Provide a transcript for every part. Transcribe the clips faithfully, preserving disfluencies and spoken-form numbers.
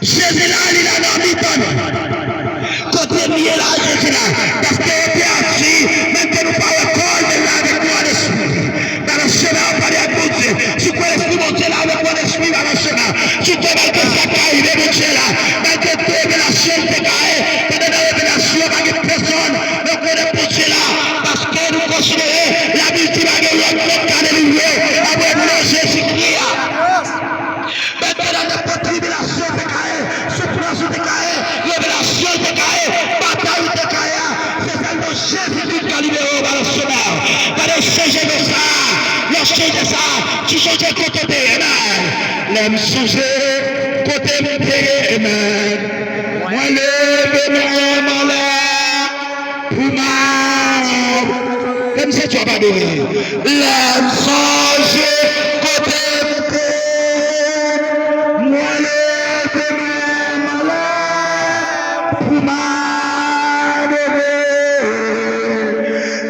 Jezi la, li la nan mitan nou. Kote m ye la, Jezi la. Paske yo te ap di, menm ke nou pa wè kò l, men l la avèk nou an espri. Nan nan chemen an, pale ak Bondye. Si w kwè Lespri Bondye la avèk ou an espri, nan nan chemen an. Si w kwè malgre sa k ka rive Bondye la, malgre tout revelasyon l te ka ye, pandan nan revelasyon, pa gen pèsonn, nou konnen Bondye la. Paske nou konsidere Labib di pa gen lòt non k ka delivre apre non Jezikri a. Menm pandan nenpòt tribilasyon te ka ye, soufrans ou te ka ye, revelasyon ou te ka ye, batay ou te ka ye a, se sèlman Jezikri ki ka libere w ba nan chemen an. Gade w chanje non sa a. Lè w chanje sa a, ti sonje kote w te ye, amen. Lè m sonje kote m te ye, amen. Mwen leve men m anlè. Pou m a-, lè m santi w ap adore. Lè m sonje kote m te, mwen leve men m anlè pou m adore.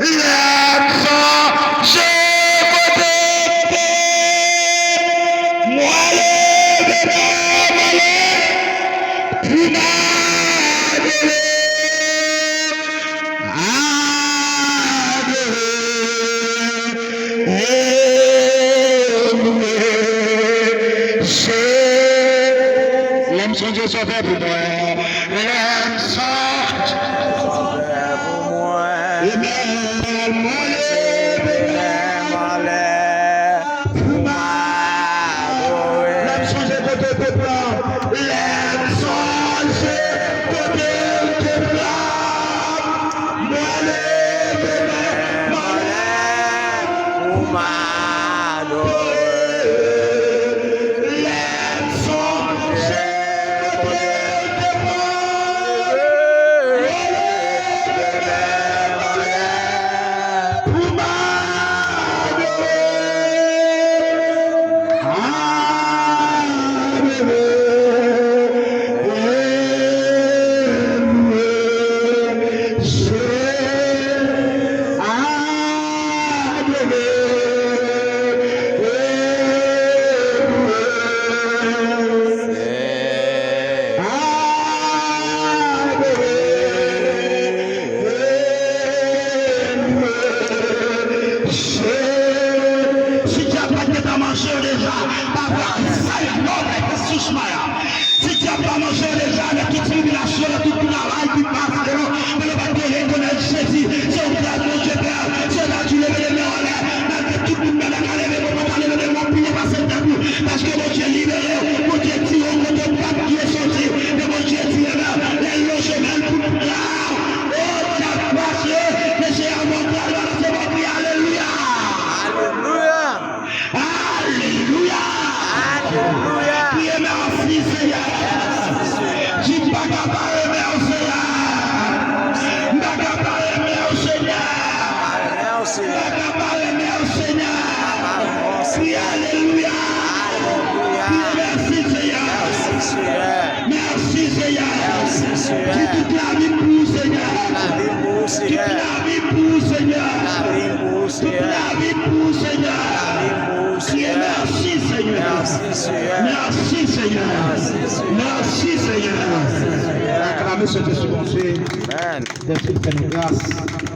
Lè m sonje kote m te, mwen leve men m anlè pou m adore. Adore, louwe, se. Lè m sonje sa w fè pou mwen. Lè m sonje sa w fè pou mwen. Amen. Mwen leve men m anlè pou m adore. Lè m sonje kote w te pran. Lè m sonje kote w te pran. Mwen leve men m anlè pou m adore. Lè m sonje kote w te pran. Mwen leve men m anlè pou m adore. Adore. Louwe, se, adore, louwe, adore, louwe, se. Si dyab la te ta manje yo deja, pa vle sa yo, non, men Jesús Maya. Si dyab la manje w deja, nan tout tribilasyon, nan tout travay ki pase yo, men yo pa t rekonèt Jezi se yon gras Bondye Pè, se sa ki leve men w anlè, malgre tout moun nan ka leve men w, pa ka leve men w, priye pase tèt ou, paske Bondye libere w, Bondye tire w kote w pa t dwe soti, men Bondye tire men w, lè l lonje men l pou l pran w. O, dyab pase, men se yon gras, se bon, kriye alelouya! Alelouya! Alelouya! Alelouya! Kriye mèsi, Senyè. Di, m pa ka pa renmen w, Senyè. M pa ka pa renmen w, Senyè. M pa ka pa renmen w, Senyè. Kriye alelouya! Alelouya! Kriye mèsi, Senyè. Mèsi, Senyè. Mèsi, Senyè. Mèsi, Senyè. Di, tout lavi m pou ou, Senyè. Tout lavi m pou ou, Senyè. Tout lavi m pou ou, Senyè. Tout lavi m pou ou, Senyè. Tout lavi m pou ou, Senyè. Tout lavi m pou ou, Senyè. Kriye mèsi, Senyè. Mèsi, Senyè. Mèsi, Senyè. Mèsi, Senyè. Mèsi, Senyè. Aklame Sentespri Bondye. Amèn. Dèske l fè nou gras.